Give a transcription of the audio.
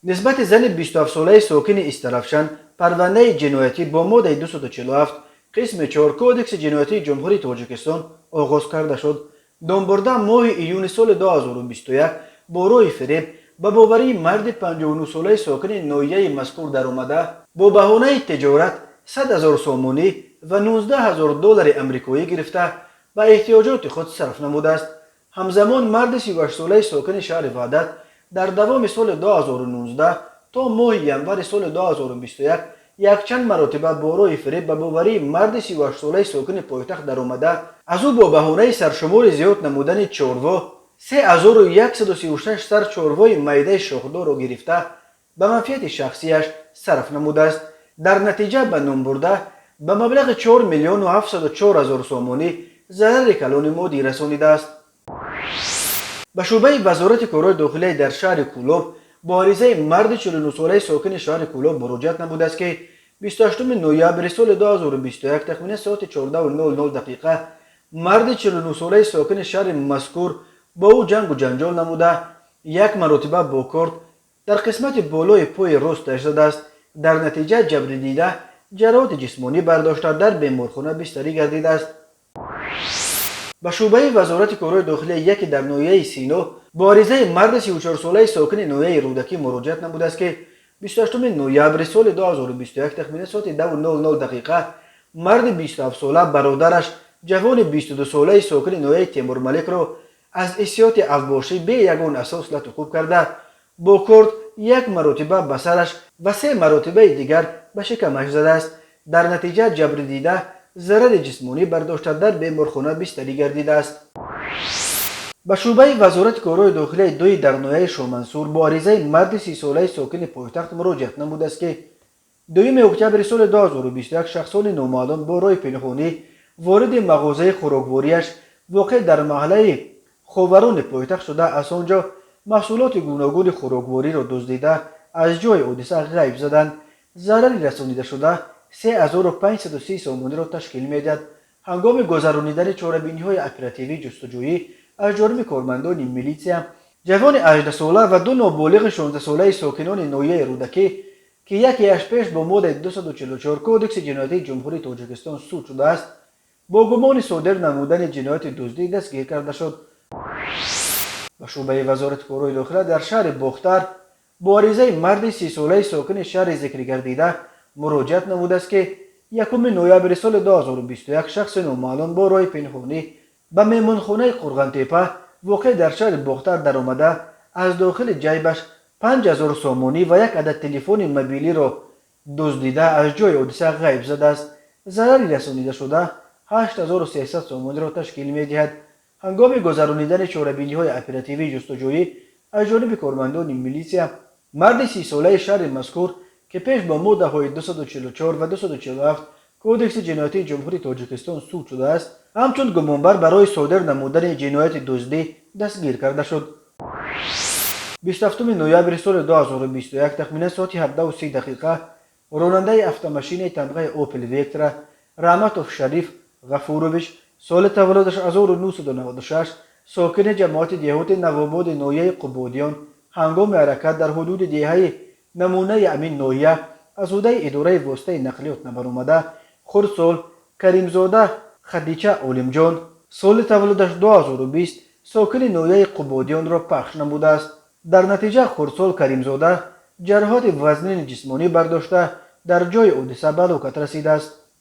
Нисбати зани 27-солаи сокини Истаравшан парвандаи ҷиноятӣ бо моддаи 247 қисми 4 Кодекси ҷиноятии Ҷумҳурии Тоҷикистон оғоз карда шуд. Номбурда моҳи июни соли 2021 бо роҳи фиреб ба боварии марди 59-солаи сокини ноҳияи мазкур даромада, бо баҳонаи тиҷорат 100 ҳазор сомонӣ ва 19 ҳазор доллари амрикоӣ гирифта, ба эҳтиёҷоти худ сарф намудааст. Ҳамзамон марди 38-солаи сокини шаҳри Ваҳдат дар давоми соли 2019 то моҳи январи соли 2021 якчанд маротиба бо роҳи фиреб ба боварии марди 38-солаи сокини пойтахт даромада, аз ӯ бо баҳонаи саршумори зиёд намудани чорво 3136 сар чорвои майдаи шохдорро гирифта, ба манфиати шахсияш сарф намудааст. Дар натиҷа ба номбурда ба маблағи 4 миллиону 704 ҳазор сомонӣ зарари калони моддӣ расонидааст. Ба шӯъбаи Вазорати корҳои дохилия дар шаҳри Кӯлоб бо аризаи марди 49-солаи сокини шаҳри Кӯлоб муроҷиат намудааст, ки 28 ноябри соли 2021 тахминан соати 14:00 дақиқа марди 49-солаи сокини шаҳри мазкур бо ӯ ҷангу ҷанҷол намуда, як маротиба бо корд дар қисмати болои пои росташ задааст. Дар натиҷа ҷабридида ҷароҳати ҷисмонӣ бардошта, дар беморхона бистарӣ гардидааст. Ба шӯъбаи Вазорати корҳои дохилия яке дар ноҳияи Сино бо аризаи марди 34-солаи сокини ноҳияи Рӯдакӣ муроҷиат намудааст, ки 28 ноябри соли 2021 тахминан соати 10:00 дақиқа марди 27-сола бародараш, ҷавони 22-солаи сокини ноҳияи Темурмаликро аз ҳиссиёти авбошӣ бе ягон асос лату кӯб карда, бо корд як маротиба ба сараш ва се маротибаи дигар ба шикамаш задааст. Дар натиҷа ҷабридида зарари ҷисмонӣ бардошта, дар беморхона бистарӣ гардидааст. Ба шӯъбаи Вазорати корҳои дохилияи дуи дар ноҳияи Шомансур бо аризаи марди 30-солаи сокини пойтахт муроҷиат намудааст, ки 2 октябри соли 2021 шахсони номаълум бо роҳи пинҳонӣ вориди мағозаи хӯроквориаш, воқеъ дар маҳаллаи Ховарони пойтахт шуда, аз он ҷо маҳсулоти гуногуни хӯроквориро дуздида, аз ҷои ҳодиса ғайб заданд. Зарари расонидашуда 3530 сомониро ташкил медиҳад. Ҳангоми гузаронидани чорабиниҳои оперативӣ ҷустуҷӯӣ аз ҷониби кормандони милитсия ҷавони 18-сола ва ду ноболиғи 16-солаи сокинони ноҳияи Рӯдакӣ, ки якеаш пеш бо моддаи 244 Кодекси ҷиноятии Ҷумҳурии Тоҷикистон суд шудааст, бо гумони содир намудани ҷинояти дуздӣ дастгир карда шуд. Ба шӯъбаи Вазорати корҳои дохила дар шаҳри Бохтар бо аризаи марди 30-солаи сокини шаҳри зикргардида муроҷиат намудааст, ки 1 ноябри соли 2021 шахси номаълум бо роҳи пинҳонӣ ба меҳмонхонаи Қурғонтеппа, воқеъ дар шаҳри Бохтар, даромада, аз дохили ҷайбаш 5000 сомонӣ ва як адад телефони мобилиро дуздида, аз ҷои ҳодиса ғайб задааст. Зарари расонидашуда 8300 сомониро ташкил медиҳад. Ҳангоми гузаронидани чорабиниҳои оперативии ҷустуҷӯӣ аз ҷониби кормандони милитсия марди 30-солаи шаҳри мазкур, ки пеш бо моддаҳои 244 ва 247 Кодекси ҷиноятии Ҷумҳурии Тоҷикистон суд шудааст, ҳамчун гумонбар барои содир намудани ҷинояти дуздӣ дастгир карда шуд. 27 ноябри соли 2021 тахминан соати 17:30 дақиқа ронандаи автомашинаи тамғаи Опел Вектра Раҳматов Шариф Ғафурович, соли таваллудаш 1996, сокини ҷамоати деҳоти Навободи ноҳияи Қубодиён, ҳангоми ҳаракат дар ҳудуди деҳаи Намунаи ҳамин ноҳия аз ҳудаи идораи воситаи нақлиёт набаромада, хурдсол Каримзода Хадича Олимҷон, соли таваллудаш 2020, сокини ноҳияи Қубодиёнро пахш намудааст. Дар натиҷа хурдсол Каримзода ҷароҳати вазнини ҷисмонӣ бардошта, дар ҷои ҳодиса ба ҳалокат расидааст.